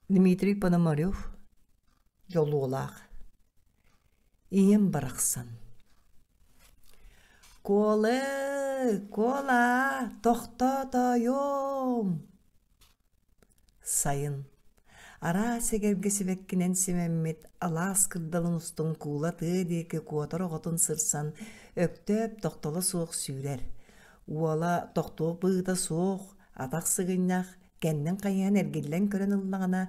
Дмитрий Пономарев Дьолуолаах Ийэм барахсан Куолы, Куола, тохтоо тоойуом Сайын Араас эгэлгэ сибэккинэн симэммит алаас кырдалын устун куула тыа диэки куотар оҕотун сырсан Өктөөп тохтоло суох сүүрэр. Уола тохтуох быһыыта суох, атах сыгынньах, кэннин хайыһан эргиллэн көрөн ыллаҕына,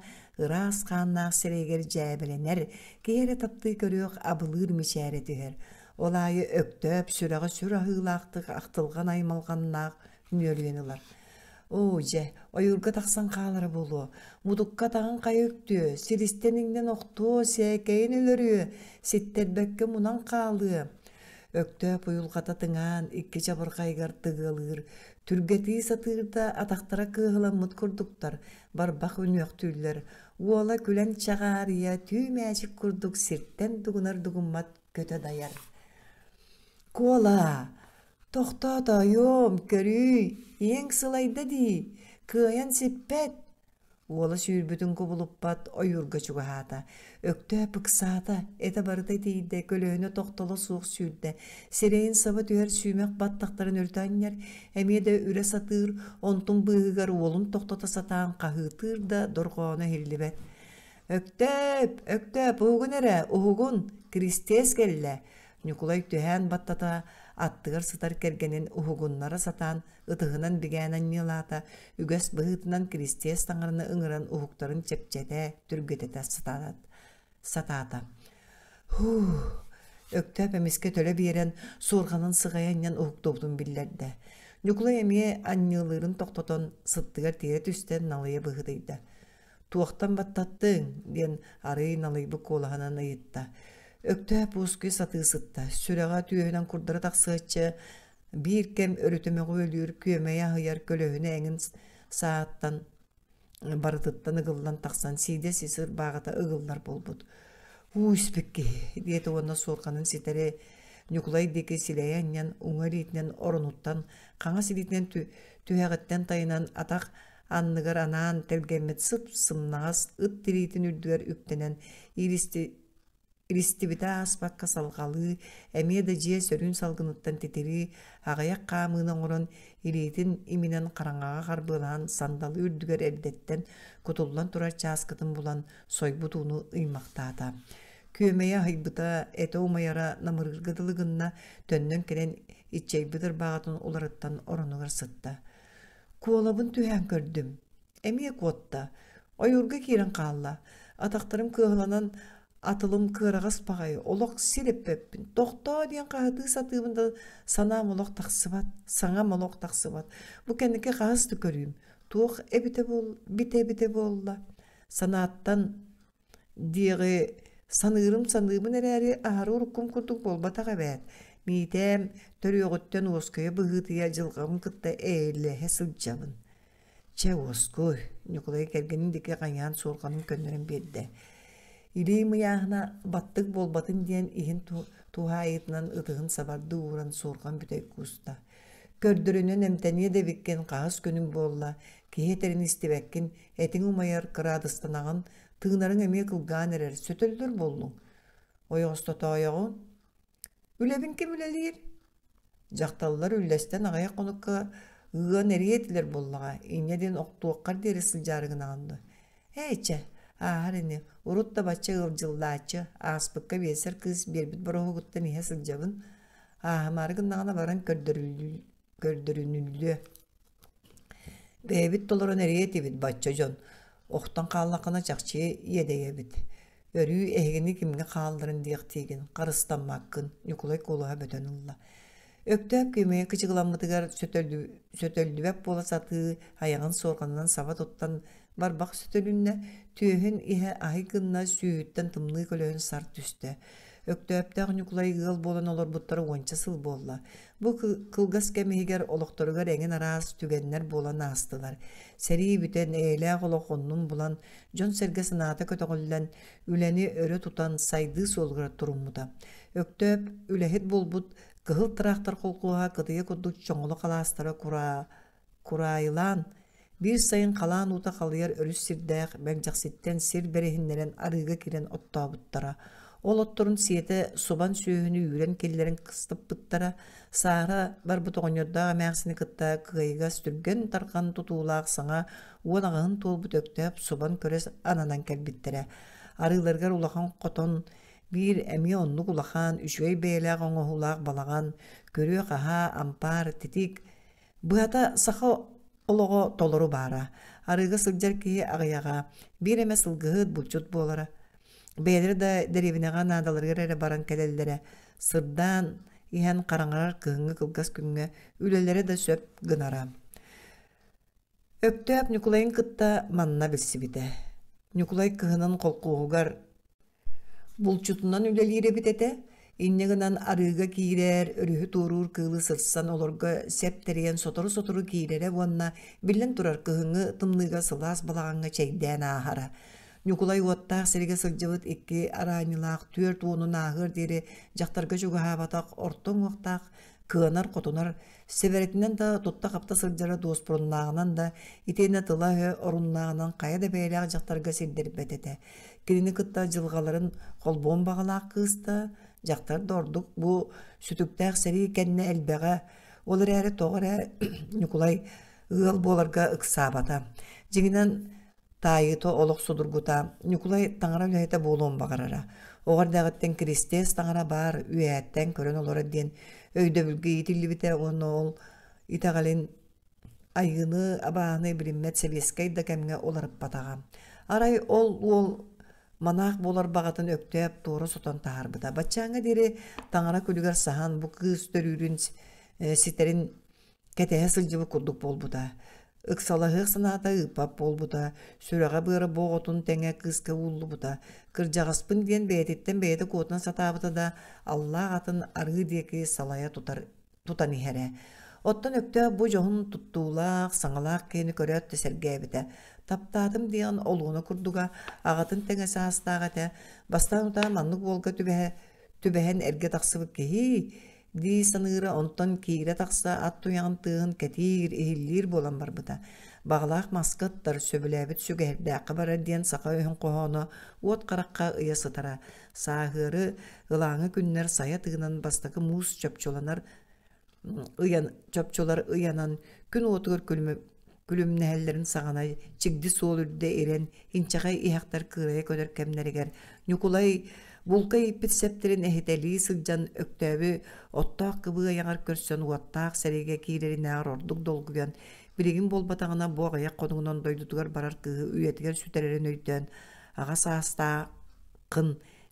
ыраас хааннаах сирэйигэр дьээбэлэнэр, киһи эрэ таптыы көрүөх абылыыр мичээрэ түһэр. Ол аайы Өктөөп сүрэҕэ сүр аһыылаахтык ахтылҕан аймалҕаннаах нүөлүйэн ылар. Оо, дьэ, ойуурга тахсан хаалара буолуо, мутукка атаҕын хайа үктүө, сиристэн иҥнэн охтуо, сээкэйин өлөрүө, ситтэрбэккэ мунан хаалыа. Өктөөп уйулҕата тыҥаан, икки чабырҕайыгар тыгыалыыр, түргэтии сатыыр да атахтара кыаһыламмыт курдуктар, барбах үнүөхтүүллэр. Уола күлэн чаҕаарыйа, түү мээчик курдук сиртэн дугунар дугуммат көтө дайар. «Куола, тохтоо тоойуом, көрүүй, ийэҥ сылайда дии, кыайан сиппэт!» Уола сүүрбүтүн кубулуппат ойуурга чугаһаата. Өктөөп ыксаата, этэ барыта итийдэ, көлөһүнэ тохтоло суох сүүрдэ. Сирэйин саба түһэр сүүмэх баттахтарын өрүтэ анньар, эмиэ да үрэ сатыыр, онтун быыһыгар уолун тохтото сатаан хаһыытыыр да дорҕооно иһиллибэт. «Өктөөп! Өктөөп, уһугун эрэ, уһугун! Киристиэс кэллэ!» Ньукулай түһээн баттата, аттыгар сытар кэргэнин уһугуннара сатаан ытыһынан бигээн анньыалаата, үгэс быһыытынан Киристиэс таҥараны ыҥыран уһуктарын чэпчэтэ, түргэтэтэ сатаата. Һуу, Өктөөп эмискэ төлө биэрэн, суорҕанын сыҕайа анньан уһуктубутун биллэрдэ. Ньукулай эмиэ анньыалыырын тохтотон, сыттыгар тиэрэ түстэ, налыйа быһыытыйда. «Туохтан баттаттыҥ?» диэн арыый налыйбыт куолаһынан ыйытта. Өктөөп уоскуйа сатыы сытта, сүрэҕэ түөһүнэн курдары тахсыаччы, Биир кэм өрүтүмэҕи өлүүр, күөмэйи аһыйар көлөһүнэ эҥин сааттан барытыттан ыгыллан тахсан сиидэс ис ырбааҕыта ыгыллар буолбут. «Уу испит киһи» диэтэ уонна суорҕанын ситэри Ньукулай диэки силэйэ анньан уҥа илиитинэн оронуттан, хаҥас илиитинэн түһэҕиттэн тайанан атах анныгар анаан тэлгэммит сып-сымнаҕас ыт тириитин үрдүгэр үктэнэн иилисти Илистибитэ ааспакка салҕалыы, эмиэ да дьиэ сөрүүн салгыныттан титирии, аҕыйах хаамыыны оҥорон, илиитин иминэн хараҥаҕа харбыалаһан сандалы үрдүгэр эрдэттэн кутуллан турар чааскытын булан, сойбут ууну ыймахтаата. Күөмэйэ аһыйбыта, этэ умайара намырыырга дылы гынна, төннөн кэлэн иччэйбит ырбааҕытын уларыттан оронугар сытта. Куолабын түһээн көрдүм. Эмиэ куотта. Ойуурга киирэн хаалла. Атахтарым кыаһыланан атылым кыараҕас баҕайы, олох сир эппэппин. Тохтоо диэн хаһытыы сатыыбын да санаам олох тахсыбат, саҥам олох тахсыбат. Бу кэнники хаһыс да көрүүм. Туох эбитэ буол, битэ эбитэ буолла. Санааттан диэҕи саныырым саныыбын эрээри аһары уруккум курдук буолбатах эбээт. Миитээм төрүөҕүттэн уоскуйа быһыытыйа дьылҕабын кытта эйэлэһэ сылдьабын. Чэ, уоскуй, Ньукулай кэргэнин диэки хайаан суорҕанын көннөрөн биэрдэ. Илиим ыйааһына баттык буолбатын диэн иһин туһаайыытынан ытыһын сабардыы ууран суорҕан бүтэй кууста. Көрдөрүнэн эмтэниэ да эбиккин хаһыс күнүҥ буолла, киһи этэрин истибэккин, этиҥ умайар, кыраадыстанаҕын, тыынарыҥ эмиэ кылгаан эрэр, сөтөллөр буоллуҥ. Ойоҕостотоойоҕун? Үлэбин ким үлэлиир? Дьахталлар үллэстэн аҕыйах хонукка ыан эрийэ этилэр буоллаҕа, инньэ диэн охтуоххар диэри сылдьаары гынаҕын дуо? Ээ чэ, ааһар ини, урут да бачча ыалдьыллааччы, ааспыкка биэсэр кыыс биэрбит бороһугуттан иһэ сылдьабын, ааһымаары гыннаҕына баран көрдөрүнүллүө. Бэйэбит толорон эрийэ этибит бачча дьон, охтон хааллаххына чахчы иэдэйэбит. Өрүү эһигини кимҥэ хаалларын диэхтиигин, харыстаммаккын, Ньукулай куолаһа бөтөн ылла. Өктөөп күөмэйэ кычыгыламмытыгар сөтөллүбэт буола сатыы, айаҕын суорҕанынан саба туттан барбах сөтөлүннэ, түөһүн иһэ аһый гынна, сүүһүттэн тымныы көлөһүн сар түстэ. Өктөөптөөх Ньукулай ыал буолан олорбуттара уонча сыл буолла. Бу кылгас кэм иһигэр олохторугар эҥин араас түгэннэр буолан аастылар. Сэрии бүтэн, эйэлээх олох оннун булан, дьон-сэргэ санаата көтөҕүллэн, үлэни өрө тутан сайдыы суолугар туруммута. Өктөөп үлэһит буолбут Кыһыл тыраахтар холкуоһа кытыйа курдук чоҥолох алаастара кураайылаан, Биир сайын халаан уута халыйар өрүс сирдээх Мэлдьэхситтэн сир бэриһиннэрэн арыыга киирэн оттообуттара. Ол отторун сиэтэ субан сүөһүнү үүрэн киллэрэн кыстаппыттара. Саара барбыт оҕонньордоох эмээхсини кытта кыайыгас түргэн-тарҕан тутуулаах саҥа 18-ын туолбут Өктөөп субан көрө ананан кэлбиттэрэ. Арыыларыгар улахан хотон, биир эмиэ оннук улахан, үчүгэй бэйэлээх оҥоһуулаах балаҕан, күрүө-хаһаа, ампаар, титиик, Быһата, саха олоҕо толору баара. Арыыга сылдьар киһи аҕыйаҕа, биир эмэ сылгыһыт, булчут буолара. Бэйэлэрэ да дэриэбинэҕэ наадаларыгар эрэ баран кэлэллэрэ. Сырдаан иһэн хараҥарар кыһыҥҥы кылгас күҥҥэ үлэлэрэ да сөп гынара. Өктөөп Ньукулайын кытта манна билсибитэ. Ньукулай кыһынын холкуоһугар Булчутунан үлэлиир эбит этэ, инньэ гынан арыыга киирэр, өрүһү туоруур кыылы сырсан олорго сэп тэрийэн сотору-сотору киирэрэ уонна, биллэн турар, кыһыҥҥы тымныыга сылаас балаҕаҥҥа чэйдээн ааһара. Ньукулай уоттаах сиргэ сылдьыбыт икки араанньылаах 40-ун ааһыар диэри дьахтарга чугаһаабатах орто уҥуохтаах кыанар-хотунар Сэбэрэтинэн да тутта-хапта сылдьара дуоспуруннааҕынан да, итиэннэ тыла-өһө оруннааҕынан хайа да бэйэлээх дьахтарга сирдэрбэт этэ. Кинини кытта дьылҕаларын холбуон баҕалаах кыыс да, дьахтар да ордук бу сүтүктээх сэрии кэннэ элбэҕэ. Ол эрээри тоҕо эрэ Ньукулай ыал буоларга ыксаабата. Дьиҥинэн, Таайыыта олох судургута, Ньукулай таҥара үлэһитэ буолуон баҕарара. Оҕо эрдэҕиттэн Киристиэс таҥара баар үөһэттэн көрөн олорор диэн өйдөбүлгэ иитиллибитэ уонна ол итэҕэлин айыыны, абааһыны билиммэт сэбиэскэй да кэмҥэ уларыппатаҕа. Арай ол уол манаах буолар баҕатын Өктөөп туора сотон таһаарбыта. Баччааҥҥа диэри таҥара күлүгэр саһан бу кыыс төрүүрүн ситэрин Кэтэһэ сылдьыбыт курдук буолбута. Ыксалаһыах санаата ыыппат буолбута, сүрэҕэ-быара бу оҕотун тэҥэ кыыска ууллубута. Кырдьаҕаспын диэн бэйэтиттэн бэйэтэ куотуна сатаабыта да, аллаах атын арыы диэки салайа тутар, тутан иһэрэ. Оттон Өктөөп бу дьоһун туттуулаах, саҥалаах киһини көрөөт да сэргээбитэ. Таптаатым диэн олуона курдуга, аҕатын тэҥэ саастаах этэ. Бастаан утаа маннык уолга түбэһэ, түбэһэн эргэ тахсыбыт киһи дии саныыра, онтон киирэ-тахса ат туйаҕын тыаһын кэтиир, иһиллиир буолан барбыта. Баҕалаах маска ыттар, сөбүлээбит сүгэһэрдээххэ барар диэн саха өһүн хоһооно уот харахха ыйа сытара. Сааһыары ылааҥы күннэр сайа тыынан бастакы муус чопчуланар ыйан, чопчулар ыйанан күн уотугар күлүмнэһэллэрин саҕана чигди суол үрдэ ирэн, инчэҕэй иһэхтэр кыырайа көтөр кэмнэригэр Ньукулай булка ииппит сэптэрин эһитэлии сылдьан Өктөөбү оттоох кыбыы айаҕар көрсөн уоттаах сэриигэ киирэринээҕэр ордук долгуйан, билигин буолбатаҕына бу аҕыйах хонугунан дойдутугар барар кыыһы үйэтигэр сүтэрэрин өйдөөн, аҕа саастааххын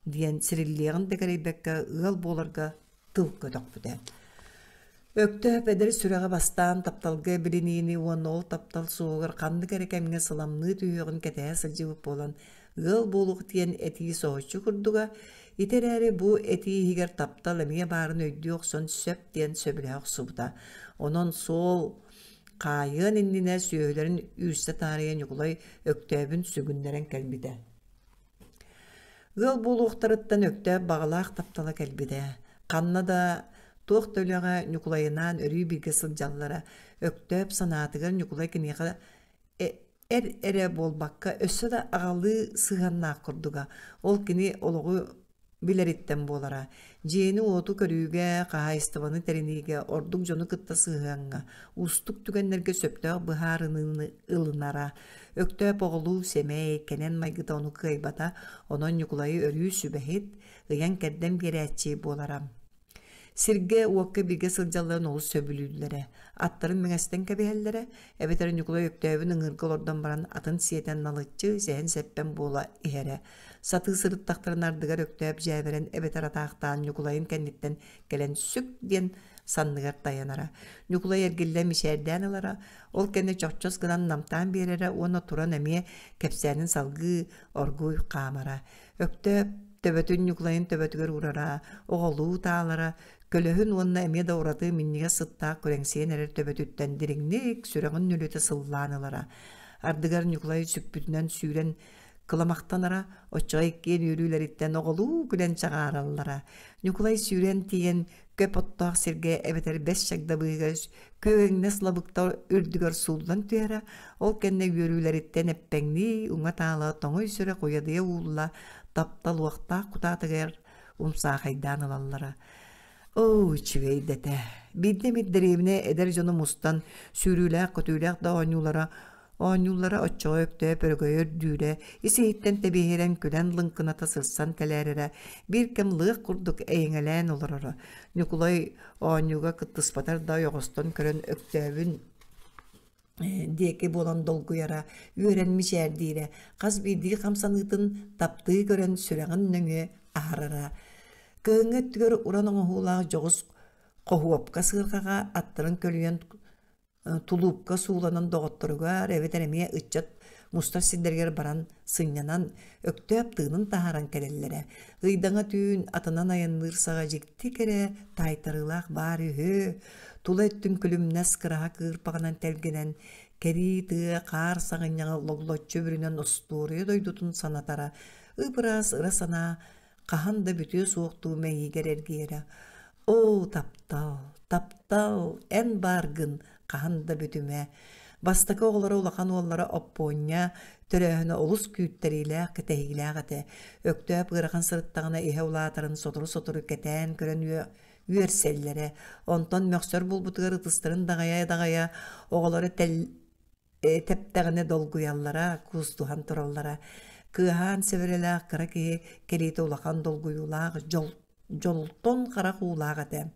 диэн сириллиэҕин да кэрэйбэккэ ыал буоларга тыл көтөхпүтэ. Өктөөп эдэр сүрэҕэ бастаан тапталга билиниини уонна ол таптал суоһугар ханнык эрэ кэмҥэ сыламныы түһүөҕүн кэтэһэ сылдьыбыт буолан, ыал буолуох диэн этии соһуччу курдуга, ити эрээри бу этии иһигэр таптал эмиэ баарын өйдүү охсон сөп диэн сөбүлэһэ охсубута. Онон суол хаайыан иннинэ сүөһүлэрин үүрсэ таарыйа Ньукулай Өктөөбүн сүгүннэрэн кэлбитэ. Ыал буолуохтарыттан Өктөөп баҕалаах таптала кэлбитэ. Ханна да, туох да үлэҕэ Ньукулайынаан өрүү бииргэ сылдьаллара. Өктөөп санаатыгар Ньукулай киниэхэ эр эрэ буолбакка, өссө да аҕалыы сыһыаннаах курдуга. Ол кини олоҕу билэриттэн буолара. Дьиэни-уоту көрүүгэ, хаһаайыстыбаны тэриниигэ, ордук дьону кытта сыһыаҥҥа, уустук түгэннэргэ сөптөөх быһаарыныыны ылынара. Өктөөп оҕолуу сэмэй, кэнэн майгыта ону кыайбата, онон Ньукулайы өрүү сүбэһит, ыйан-кэрдэн биэрээччи буолара. Сиргэ-уокка бииргэ сылдьалларын олус сөбүлүүллэрэ, аттарын мэҥэстэн кэбиһэллэрэ, эбэтэр Ньукулай Өктөөбүн ыҥыырга олордон баран атын сиэтэн налыччы, сэһэн-сэппэн буола иһэрэ. Сатыы сырыттахтарына ардыгар Өктөөп дьээбэрэн эбэтэр атаахтаан Ньукулайын кэнниттэн кэлэн сүк диэн санныгар тайанара. Ньукулай эргиллэн мичээрдээн ылара, ол кэннэ чохчос гынан намтаан биэрэрэ уонна туран эмиэ кэпсээнин салгыы оргууй хаамара. Өктөөп төбөтүн Ньукулайын төбөтүгэр уурара, оҕолуу таалара, көлөһүн уонна эмиэ да ураты минньигэс сыттаах күрэҥсийэн эрэр төбөтүттэн дириҥник сүрэҕин нүлүтэ сыллаан ылара. Ардыгар Ньукулай сүкпүтүнэн сүүрэн кыламахтанара, оччоҕо иккиэн үөрүүлэриттэн оҕолуу күлэн чаҕаараллара. Ньукулай сүүрэн тиийэн Көп оттоох сиргэ эбэтэр бэс чагдабыыга күөгэҥнэс лабыкта үрдүгэр сууллан түһэрэ, ол кэннэ үөрүүлэриттэн эппэҥнии, уҥа-таала тоҥуй сүрэх уйадыйа уулла, таптал уохтаах кутаатыгар умсаахайдаан ылаллара. Оо, үчүгэй да этэ. Биирдэ эмит дэриэбинэ эдэр дьоно мустан, сүүрүүлээх-көтүүлээх да оонньуулара оонньууллара оччоҕо өктөөп өрөгөйө үрдүүрэ, ис-иһиттэн тэбиэһирэн күлэн лыҥкыната сырсан тэлээрэрэ, биир кэм лыах курдук эйэҥэлээн олороро. Ньукулай оонньууга кыттыспатар да ойоҕостон көрөн Өктөөбүн диэки буолан долгуйара, үөрэн мичээрдиирэ, хас биирдии хамсаныытын таптыы көрөн сүрэҕин нөҥүө аһарара. Кыһыҥҥы өттүгэр уран оҥоһуулаах дьоҕус хоһуопка сыарҕаҕа аттарын көлүйэн тулуупка сууланан доҕотторугар эбэтэр эмиэ ыччат мустар сирдэригэр баран сынньанан, Өктөөп тыынын таһааран кэлэллэрэ. Ыйдаҥа түүн атынан айанныыр саҕа дьикти кэрэ таайтарыылаах баар үһү. Тула өттүн күлүмнэс кыраһа кыырпаҕынан тэлгэнэн, кэрии тыа хаар саҕынньаҕы логлоччу бүрүнэн остуоруйа дойдутун санатара, ып-ыраас ыра санаа хаһан да бүтүө суохтуу мэйиигэр эргийэрэ. Оо, таптал, таптал, эн бааргын, хаһан да бүтүмэ. Бастакы оҕолоро улахан уоллара Оппуонньа төрөөһүнэ олус күүттэриилээх, кэтэһиилээх этэ. Өктөөп ыарахан сырыттаҕына иһэ улаатарын сотору-сотору кэтээн көрөн үөрсэллэрэ. Онтон мөхсөр буолбутугар ытыстарын даҕайа-даҕайа оҕолоро тэл тэптэҕинэ долгуйаллара, куустуһан тураллара. Кыаһаан сэбэрэлээх кыра киһи кэлиитэ улахан долгуйуулаах дьол дьолтон харах уулаах этэ.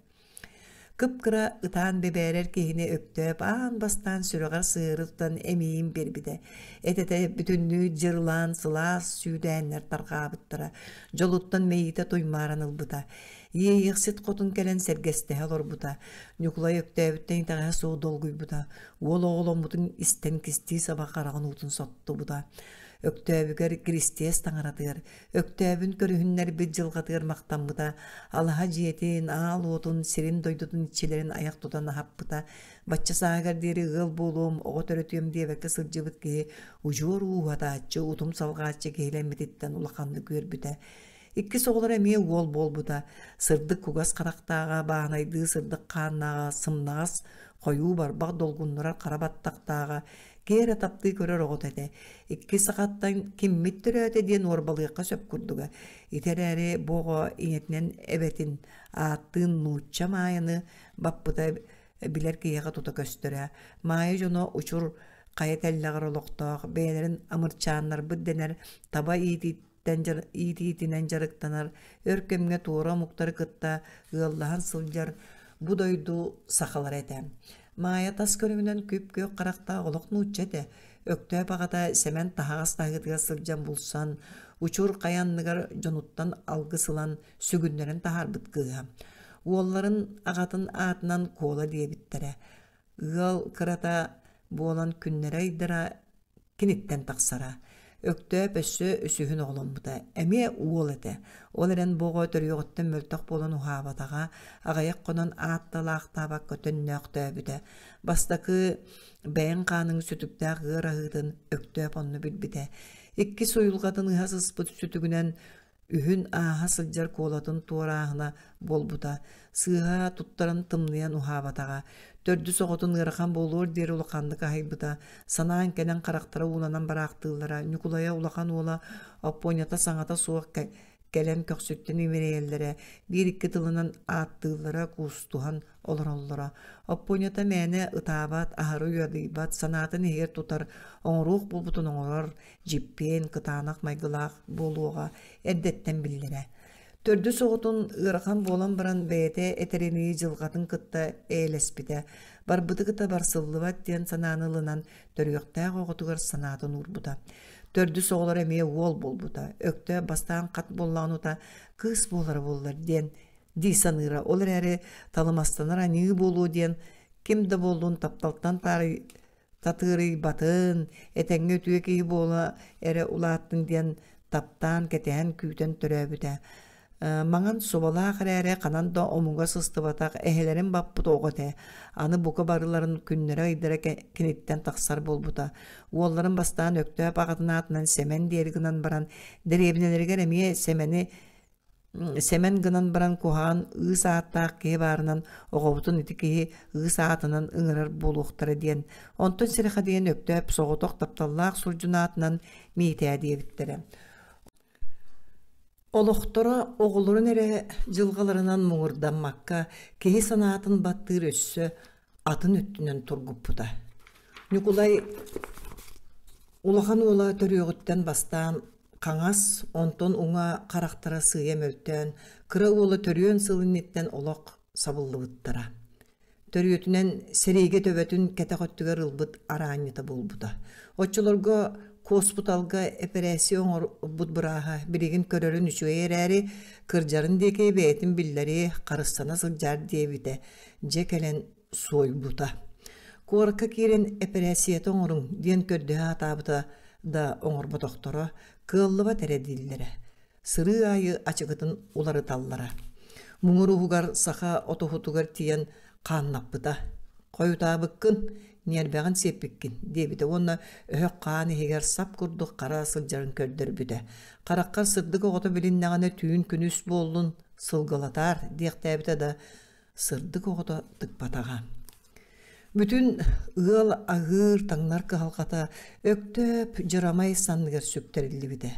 Кып-кыра ытаан бэбээрэр киһини Өктөөп аан бастаан сүрэҕэр сыһыары тутан эмиийин биэрбитэ. Этэтэ бүтүннүү дьырылаан сылаас сүүдээннэр тарҕаабыттара. Дьолуттан мэйиитэ туймааран ылбыта. Иэйиэхсит хотун кэлэн сэргэстэһэ олорбута. Ньукулай Өктөөбүттэн итэҕэһэ суох долгуйбута. Уол оҕоломмутун истэн кистии саба хараҕын уутун соттубута. Өктөөбүгэр Киристиэс таҥаратыгар, Өктөөбүн көрүһүннэрбит дьылҕатыгар махтаммыта, алаһа дьиэтин, аал уотун, сирин-дойдутун иччилэрин айах тутан аһаппыта. Бачча сааһыгар диэри ыал буолуом, оҕо төрөтүөм диэбэккэ сылдьыбыт киһи удьуор ууһатааччы, утум салҕааччы киһилэммититтэн улаханнык үөрбүтэ. Иккис оҕолоро эмиэ уол буолбута. Сырдык кугас харахтааҕа, бааһынайдыы сырдык хааннааҕа, сымнаҕас, хойуу барбах долгуннурар хара баттахтааҕа, киһи эрэ таптыы көрөр оҕото этэ. Икки сахаттан киммит төрөөтө диэн уорбалыахха сөп курдуга. Ити эрээри бу оҕо ийэтинэн эбэтин ааттыын нуучча Маайаны баппыта билэр киһиэхэ тута көстөрө. Маайа дьоно учур хайа тэллэҕэр олохтоох, бэйэлэрин амырчааннарбыт дэнэр таба иитиит иитиитинэн дьарыктанар, өр кэмҥэ туора омуктары кытта ыаллаһан сылдьар бу дойду сахалара этэ. Маайа тас көрүҥүнэн күп-күөх харахтаах олох нуучча этэ. Өктөөп аҕата Сэмэн таһаҕас таһыытыгар сылдьан булсан, учур хайа анныгар дьонуттан алгыс ылан сүгүннэрэн таһаарбыт кыыһа. Уолларын аҕатын аатынан Куола диэбиттэрэ. Ыал кырата буолан күннэрэ-ыйдара киниттэн тахсара. Өктөөп өссө үсүһүн оҕоломмута. Эмиэ уол этэ. Ол эрэн бу оҕо төрүөҕүттэн мөлтөх буолан уһаабатаҕа, аҕыйах хонон аат да лаахтаабакка төннөөхтөөбүтэ. Бастакы бэйэҥ хааныҥ сүтүктээх ыар аһыытын Өктөөп онно билбитэ. Иккис уйулҕатын ыһа сыспыт сүтүгүнэн Үһүн ааһа сылдьар куолатын туорааһына буолбута, сыыһа туттаран тымныйан уһаабатаҕа, төрдүс оҕотун ыарахан буолуор диэри улаханнык аһыйбыта, санаан кэлэн харахтара ууланан бараахтыыллара, Ньукулайа улахан уола Оппуонньата саҥата суох кэлэн көхсүттэн имэрийэллэрэ, биир-икки тылынан ааттыыллара, куустуһан олороллоро. Оппуонньата мээнэ ытаабат, аһары уйадыйбат, санаатын иһигэр тутар, оҥоруох буолбутун оҥорор, дьиппиэн, кытаанах майгылаах буолуоҕа эрдэттэн биллэрэ. Төрдүс оҕотун ыарахан буолан баран бэйэтэ этэринии дьылҕатын кытта эйэлэспитэ, барбыты кытта барсыллыбат диэн санааны ылынан төрүөхтээх оҕотугар санаатын уурбута. Төрдүс оҕолор эмиэ уол буолбута. Өктөөп бастаан хат буоллаҕын ута кыыс буолара буоллар диэн дии саныыра. Ол эрээри талымастанар аньыы буолуо диэн ким да буоллун тапталтан таарый татыарыйбатын, этэҥҥэ үтүө киһи буола эрэ улааттын диэн таптаан, кэтэһэн, күүтэн төрөөбүтэ. Маҥан субалаах эрээри ханан да омуга сыстыбатах эһэлэрин баппыт оҕо этэ. Аны бука барыларын күннэрэ-ыйдара киниттэн тахсар буолбута. Уолларын бастаан Өктөөп аҕатын аатынан Сэмэн диэри гынан баран, дэриэбинэлэригэр эмиэ Сэмэни Сэмэн гынан баран куһаҕан ыыс ааттаах киһи баарынан оҕобутун ити киһи ыыс аатынан ыҥырар буолуохтара диэн, онтон сэрэхэдийэн Өктөөп соҕотох тапталлаах сурдьун аатынан Миитээ диэбиттэрэ. Олохторо оҕолорун эрэ дьылҕаларынан муҥурдаммакка, киһи санаатын баттыыр өссө атын өттүнэн тургуппута. Ньукулай улахан уола төрүөҕүттэн бастаан хаҥас, онтон уҥа харахтара сыыйа мөлтөөн, кыра уола төрүөн сыл инниттэн олох сабыллыбыттара. Төрүөтүнэн сэриигэ төбөтүн кэтэх өттүгэр ылбыт араанньыта буолбута. Оччолорго куоспуталга эпэрээссийэ оҥорбут бырааһа билигин көрөрүн үчүгэй эрээри, кырдьарын диэки бэйэтин биллэри харыстана сылдьар диэбитэ, дьэ кэлэн суойбута. Куоракка киирэн эпэрээссийэтэ оҥоруҥ диэн көрдөһө сатаабыта да оҥорботохторо, кыаллыбат эрэ дииллэрэ. Сырыы аайы ачыкытын уларыталлара. Муҥур уһугар саха отоһутугар тиийэн хааннаппыта. «Хойутаабыккын, ньиэрбэҕин сиэппиккин» диэбитэ уонна өһөх хаан иһигэр сап курдук хара сылдьарын көрдөрбүтэ. «Хараххар сырдык оҕото билиннэҕинэ түүн күнүс буоллун, сылгылатаар» диэхтээбитэ да сырдык оҕото тыкпатаҕа. Бүтүн ыал аһыыр, таҥнар кыһалҕата Өктөөп дьарамай санныгар сүктэриллибитэ.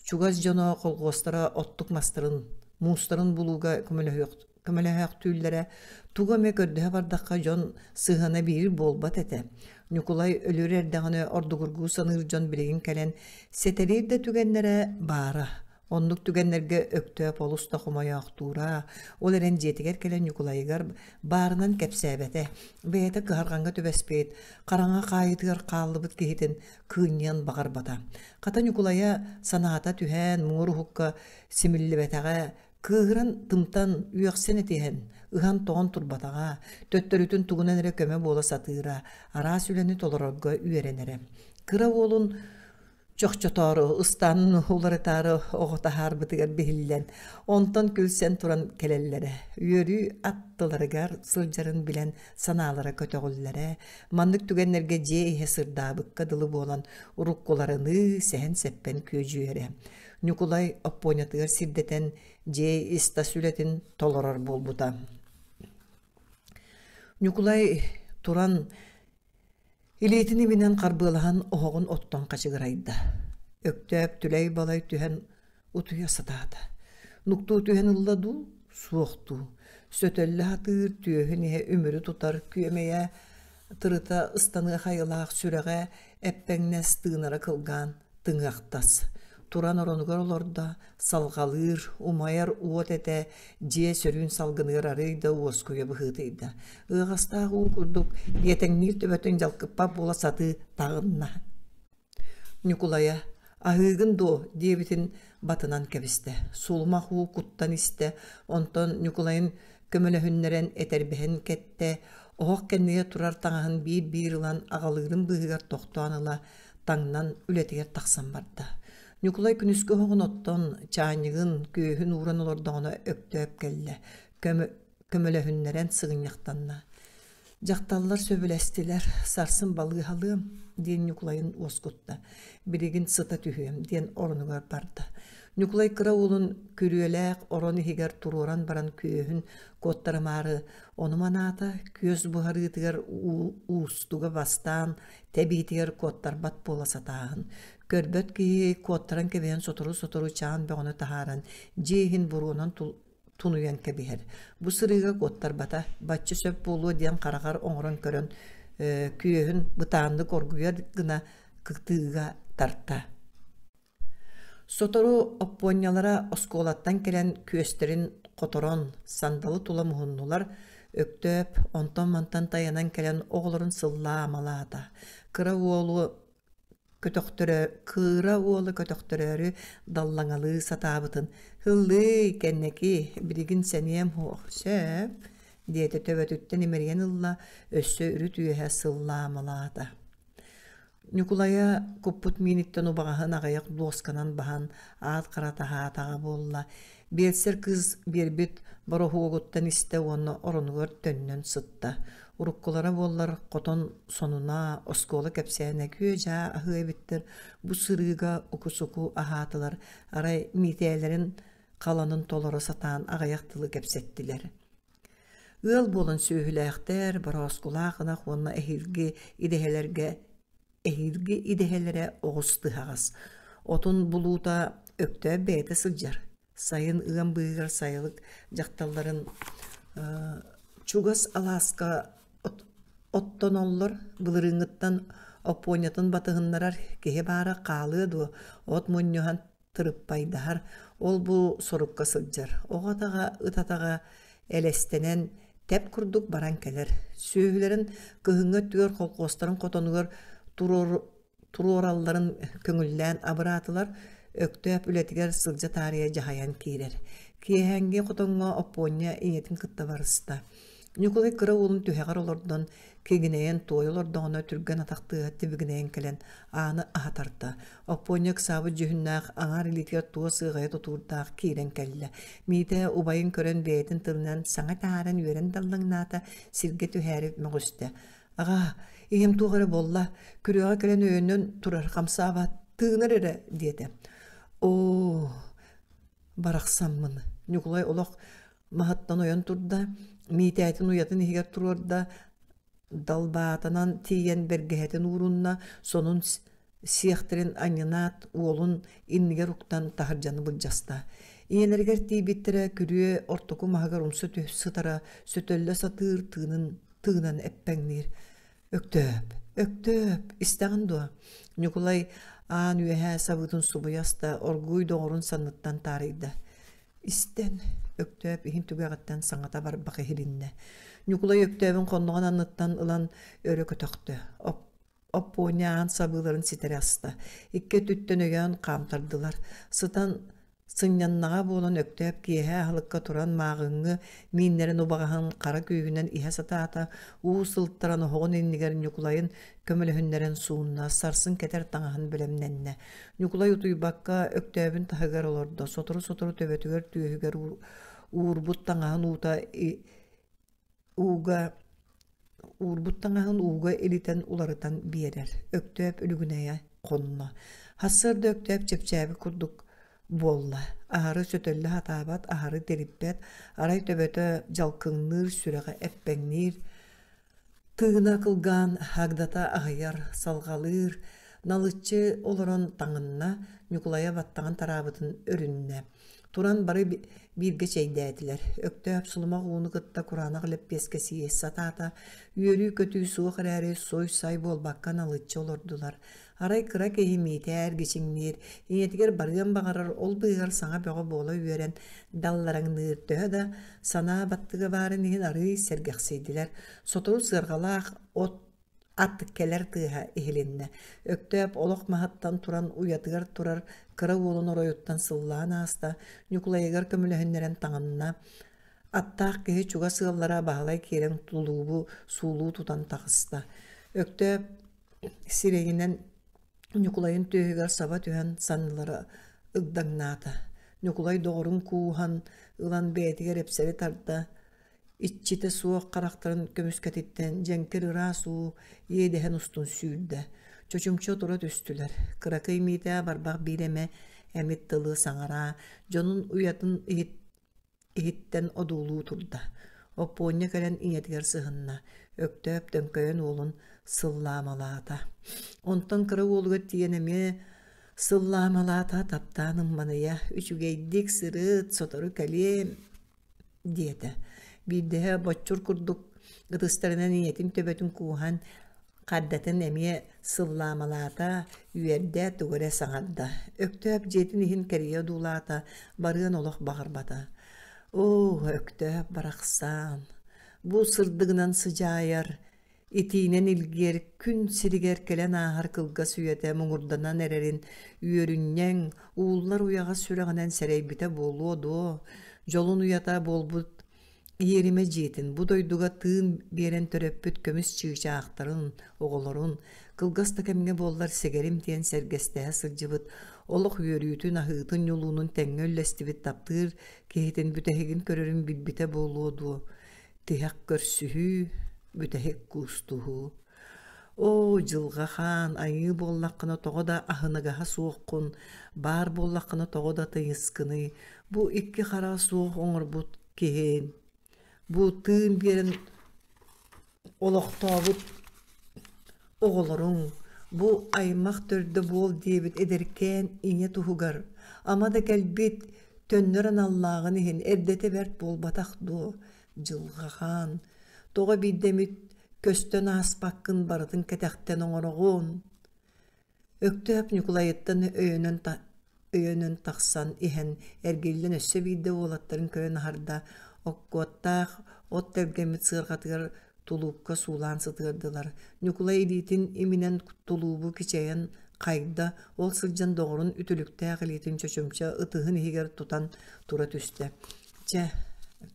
Чугас дьоно колхуостара оттук мастарын, муустарын булууга көмөлөһөөхтүүллэрэ, тугу эмэ көрдөһө бардахха дьон сыһыана биир буолбат этэ. Ньукулай өлөр эрдэҕинэ ордугургуу саныыр дьон билигин кэлэн сэтэриир да түгэннэрэ баара. Оннук түгэннэргэ Өктөөп олус да хомойоохтуура, ол эрэн дьиэтигэр кэлэн Ньукулайыгар баарынан кэпсээбэтэ, бэйэтэ кыһарҕаҥҥа түбэспит, хараҥа хаайыытыгар хааллыбыт киһитин кыынньыан баҕарбата. Хата Ньукулайа санаата түһэн, муҥур уһукка симиллибэтэҕэ, кыыһыран тымтан, үөхсэн этиһэн, ыһан-тоҕон турбатаҕа, төттөрүтүн тугунан эрэ көмө буола сатыыра, араас үлэни толорорго үөрэнэрэ. Кыра уолун чохчотоору, ыстаанын уларытаары оҕо таһаарбытыгар биһиллэн, онтон күлсэн туран кэлэллэрэ. Үөрүү аттыларыгар сылдьарын билэн санаалара көтөҕүллэрэ. Маннык түгэннэргэ дьиэ иһэ сырдаабыкка дылы буолан уруккуларыныы сэһэн-сэппэн күөдьүйэрэ. Ньукулай Оппуонньатыгар сирдэтэн дьиэ ис-тас үлэтин толорор буолбута. Ньукулай туран Илиитин иминэн харбыалаһан оһоҕун оттон хачыгырайда. Өктөөп түлэй-балай түһэн утуйа сатаата. Нуктуу түһэн ылла дуу, суох дуу. Сөтөллө сатыыр, түөһүн иһэ үмүрү тутар күөмэйэ тырыта ыстаныах айылаах сүрэҕэ эппэҥнэс тыынара кылгаан тыҥыахтас. Туран оронугар олордо, салҕалыыр, умайар уот этэ дьиэ сөрүүн салгыныгар арыый да уоскуйа быһыытыйда. Ыаҕастаах уу курдук биэтэҥниир төбөтүн дьалкыппат буола сатыы таҕынна. Ньукулайа «Аһыыгын дуо?» диэбитин батынан кэбистэ. Сулумах уу куттан истэ, онтон Ньукулайын көмөлөһүннэрэн этэрбэһин кэттэ, оһох кэннигэр турар таҥаһын биир-биир ылан аҕалыырын быыһыгар тохтоон ыла, таҥнан үлэтигэр тахсан барда. Ньукулай күнүскү оһоҕун оттон, чаанньыгын, күөһүн ууран олордоҕуна Өктөөп кэллэ, көмөлөһүннэрэн сыгынньахтанна. Дьахталлар сөбүлэстилэр, сарсын балыыһалыам, диэн Ньукулайын уоскутта. Билигин сыта түһүөм, диэн оронугар барда. Ньукулай кыра уолун күрүөлээх орон иһигэр туруоран баран күөһүн куоттарымаары ону манаата, күөс буһарыытыгар уустуга бастаан тэбиитигэр куоттарбат буола сатааһын. Көрбөт киһи куоттаран кэбиһэн сотору-сотору чаан бөҕөнү таһааран дьиэ иһин буруонан тунуйан кэбиһэр. Бу сырыыга куоттарбата, бачча сөп буолуо диэн хараҕар оҥорон көрөн күөһүн бытааннык оргуйар гына кытыыга тарта. Сотору Оппуонньалара оскуолаттан кэлэн күөстэрин хоторон, сандалы тула муһуннулар, Өктөөп онтон-мантан тайанан кэлэн оҕолорун сыллаа-амалаата. Кыра уолу көтөхтөрө кыыра уолу көтөхтөрөөрү даллаҥалыы сатаабытын «Һыллыый, кэнники, билигин сэниэм суох, сөп» диэтэ төбөтүттэн имэрийэн ылла, өссө үрүт үөһэ сыллаамалаата. Ньукулайа куппут мииниттэн убаҕаһын аҕыйах дуосканан баһан аат хара таһаатаҕа буолла, Биэлсэр кыыс биэрбит бороһуогуттан истэ уонна оронугар төннөн сытта. Уруккулара буоллар хотон сонуна, оскуола кэпсээнэ күө-дьаа аһыа эбиттэр, бу сырыыга уку-суку аһаатылар, арай Миитээлэрин халанын толоро сатаан аҕыйах тылы кэпсэттилэр. Ыал буолан сүөһүлээхтэр, борооскулаах ынах уонна эһиилги идэһэлэргэ эһиилги идэһэлэрэ оҕус тыһаҕас. Отун булуута Өктөөп бэйэтэ сылдьар. Сайын ыам быыһыгар сайылык дьахталларын чугас алааска оттоноллор, былырыыҥҥыттан Оппуонньатын батыһыннарар киһи баара хаалыа дуо, от мунньуһан тырыппайдаһар, ол-бу сорукка сылдьар. Оҕо атаҕа, ыт атаҕа элэстэнэн тэп курдук баран кэлэр. Сүөһүлэрин кыһыҥҥы өттүгэр холкуостарын хотонугар туруоралларын көҥүллээн абыраатылар, Өктөөп үлэтигэр сылдьа таарыйа дьаһайан киирэр. Киэһээҥҥи хотоҥҥо Оппуонньа ийэтин кытта барыста. Ньукулай кыра уолун түһэҕэр олордон, кигинэйэн туойа олордоҕуна түргэн атах тыаһа тибигинэйэн кэлэн ааны аһа тарта. Оппуонньа ыксаабыт дьүһүннээх аҥаар илиитигэр туос ыаҕайа тутуурдаах киирэн кэллэ. Миитэ убайын көрөн бэйэтин тылынан саҥа таһааран үөрэн даллаҥнаата, сиргэ түһээри мөҕүстэ. Аҕаа, ийэм туох эрэ буолла, күрүөҕэ кэлэн өйөнөн турар, хамсаабат, тыынар эрэ диэтэ. Оо, барахсаммын, Ньукулай олох маһыттан ойон турда, Миитээтин уйатын иһигэр туруорда, далбаатанан тиийэн бэргэһэтин уурунна, сонун сиэхтэрин анньынаат уолун иннигэр уктан таһырдьаны былдьаста. Ийэлэригэр тиийбиттэрэ күрүө ортоку маһыгар умса түһ сытара, сөтөллө сатыыр тыынын тыынан эппэҥниир. Өктөөп, Өктөөп, истэҕин дуо? Ньукулай аан үөһээ сабыытын субуйа аста, оргууй доҕорун санныттан таарыйда. Истэн, Өктөөп иһин түгэҕиттэн саҥата барбах иһилиннэ. Ньукулай Өктөөбүн хонноҕун анныттан ылан өрө көтөхтө. Оппуонньа аан сабыыларын ситэрэ аста. Икки өттүттэн өйөөн хаамтардылар. Сытан сынньаннаҕа буолан Өктөөп киэһэ аһылыкка туран мааҕыҥҥы мииннэрин убаҕаһын хара күүһүнэн иһэ сатаата, уу сылтаран оһоҕун иннигэр Ньукулайын көмөлөһүннэрэн суунна, сарсын кэтэр таҥаһын бэлэмнэннэ. Ньукулай утуйбакка Өктөөбүн таһыгар олордо, сотору-сотору төбөтүгэр түөһүгэр уурбут таҥаһын уута ууга уурбут таҥаһын ууга илитэн уларытан биэрэр. Өктөөп үлүгүнэйэ хонно. Сарсыарда Өктөөп чэпчээбит курдук буолла. Аһары сөтөллө сатаабат, аһары тириппэт, арай төбөтө дьалкыҥныыр, сүрэҕэ эппэҥниир. Тыына кылгаан агдата аһыйар, салҕалыыр, налыччы олорон таҥынна, Ньукулайа баттаҕын тараабытын өрүннэ. Туран бары бииргэ чэйдээтилэр. Өктөөп сулумах ууну кытта кураанах лэппиэскэ сиэ сатаата. Үөрүү-көтүү суох эрээри суй-сай буолбакка налыччы олордулар. Арай кыра киһи Миитээ эргичиҥниир, ийэтигэр барыан баҕарар, ол быыһыгар саҥа бөҕө буола үөрэн даллараҥныыр. Төһө да санаа баттыга баарын иһин арыый сэргэхсийдилэр. Сотору сыарҕалаах от ат кэлэр тыаһа иһилиннэ. Өктөөп олох маһыттан туран уйатыгар турар кыра уолун оройуттан сыллаан ааста, Ньукулайыгар көмөлөһүннэрэн таҥынна. Аттаах киһи чугас ыаллара Баһылай киирэн тулуубу суулуу тутан таҕыста. Өктөөп сирэйинэн Ньукулайын түөһүгэр саба түһэн саннылара ыгдаҥнаата. Ньукулай доҕорун кууһан ылан бэйэтигэр эпсэри тарда, иччитэ суох харахтарын көмүскэтиттэн дьэҥкир ыраас уу иэдэһин устун сүүрдэ. Чочумча тура түстүлэр. Кыракый Миитээ барбах биир эмэ эмит тылы саҥараа, дьонун уйатын иһит иһиттэн одуулуу турда. Оппуонньа кэлэн ийэтигэр сыһынна, Өктөөп төҥкөйөн уолун сыллаамалаата. Онтон кыра уолугар тиийэн эмиэ сыллаамалаата, таптаан ымманыйа, «Үчүгэйдик сырыт, сотору кэлиэм» диэтэ. Биирдэһэ боччур курдук ытыстарынан ийэтин төбөтүн кууһан Хардатын эмиэ сыллаамалаата, үөрдэ, тугу эрэ саҥарда. Өктөөп дьиэтин иһин кэрийэ одуулаата, барыан олох баҕарбата. Оо, Өктөөп барахсан, бу сырдыгынан сыдьаайар, итиинэн илгиэр күн сиригэр кэлэн ааһар кылгас үйэтэ муҥурданан эрэрин үөрүнньэҥ, ууллар уйаҕас сүрэҕинэн сэрэйбитэ буолуо дуо, дьолун уйата буолбут Иэримэ дьиэтин бу дойдуга тыын биэрэн төрөппүт көмүс чыычаахтарын, оҕолорун, кылгас да кэмҥэ буоллар сэгэрим диэн сэргэстэһэ сылдьыбыт, олох үөрүүтүн, аһыытын, ньулуунун тэҥҥэ үллэстибит таптыыр киһитин бүтэһигин көрөрүн билбитэ буолуо дуо, тиһэх көрсүһүү, бүтэһик куустуһуу. Оо, дьылҕа хаан, айыы буоллаххына тоҕо да аһыныгаһа суоххун, баар буоллаххына тоҕо да тыйыскыный, бу икки хараҕа суох оҥорбут киһин, бу тыын биэрэн олохтообут оҕолоруҥ, бу аймах төрдө буол диэбит эдэркээн ийэ туһугар, ама да кэлбит, төннөр аналлааҕын иһин эрдэтэ бэрт буолбатах дуо, дьылҕа хаан, тоҕо биирдэ эмит көстөн ааспаккын барытын кэтэхтэн оҥороҕун Өктөөп Ньукулайыттан өйөнөн, өйөнөн тахсан иһэн эргиллэн өссө биирдэ уолаттарын көрөн аһарда, оккуоттаах от тэлгэммит сыарҕатыгар тулуупка суулаан сытыардылар. Ньукулай илиитин иминэн тулуубу кичэйэн хайда, ол сылдьан доҕорун үтүлүктээх илиитин чочумча ытыһын иһигэр тутан тура түстэ. Чэ,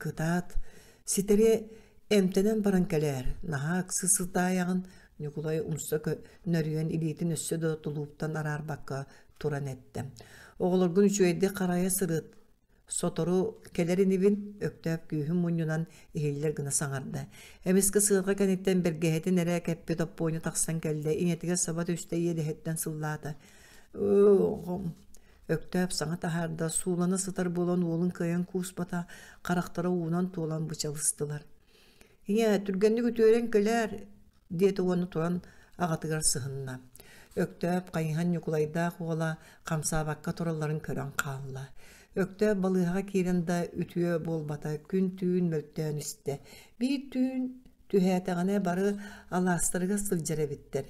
кытаат, ситэри эмтэнэн баран кэлээр, наһаа ыксы сытаайаҕын, Ньукулай умса нөрүйэн илиитин өссө да тулууптан араарбакка туран эттэ: «Оҕолоргун үчүгэйдик харайа сырыт, сотору кэлэр инибин», Өктөөп күүһүн мунньунан иһиллэр гына саҥарда. Эмискэ сыарҕа кэнниттэн бэргэһэтин эрэ кэппит Оппуонньа тахсан кэллэ, ийэтигэр саба түстэ, иэдэһиттэн сыллаата: «Өө, оҕом» Өктөөп саҥа таһаарда, суулана сытар буолан уолун кыайан кууспата, харахтара уунан туолан бычалыстылар. «Ийээ, түргэнник үтүөрэн кэлээр, диэтэ уонна туран аҕатыгар сыһынна. Өктөөп хайыһан Ньукулайдаах уола хамсаабакка туралларын көрөн хаалла. Өктөөп балыыһаҕа киирэн да үтүө буолбата, күн-түүн мөлтөөн истэ. Биир түүн түһээтэҕинэ бары алаастарыгар сылдьар эбиттэр.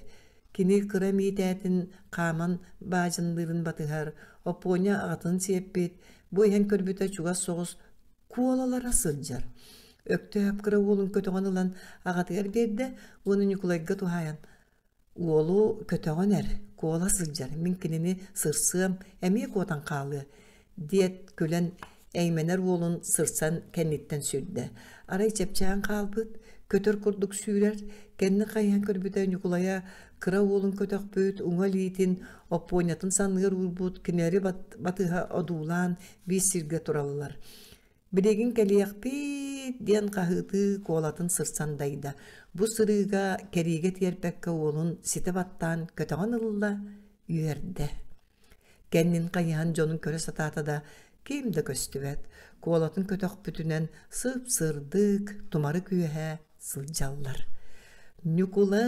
Кини кыра миитээтин хааман баадьынныырын батыһар, Оппуонньа аҕатын сиэппит, бу иһэн көрбүтэ чугас соҕус куолалара сылдьар. Өктөөп кыра уолун көтөҕөн ылан аҕатыгар биэрдэ уонна Ньукулайга туһаайан «Уолу көтөҕөн эр, куола сылдьар, мин кинини сырсыам, эмиэ куотан хаалыа» диэт күлэн эймэнэр уолун сырсан кэнниттэн сүүрдэ. Арай чэпчээн хаалбыт, көтөр курдук сүүрэр, кэннин хайыһан көрбүтэ Ньукулайа кыра уолун көтөхпүт, уҥа илиитин Оппуонньатын санныгар уурбут, кинилэри батыһа одуулаан биир сиргэ тураллар. Билигин кэлиэхпит диэн хаһыытыы куолатын сырсан дайда. Бу сырыыга кэриигэ тиэрпэккэ уолун ситэ баттаан көтөҕөн ылла, үөрдэ. Кэннин хайыһан дьонун көрө сатаата да, ким да көстүбэт. Куолатын көтөхпүтүнэн сып-сырдык, тумарык үөһэ сылдьаллар. «Ньукулай!»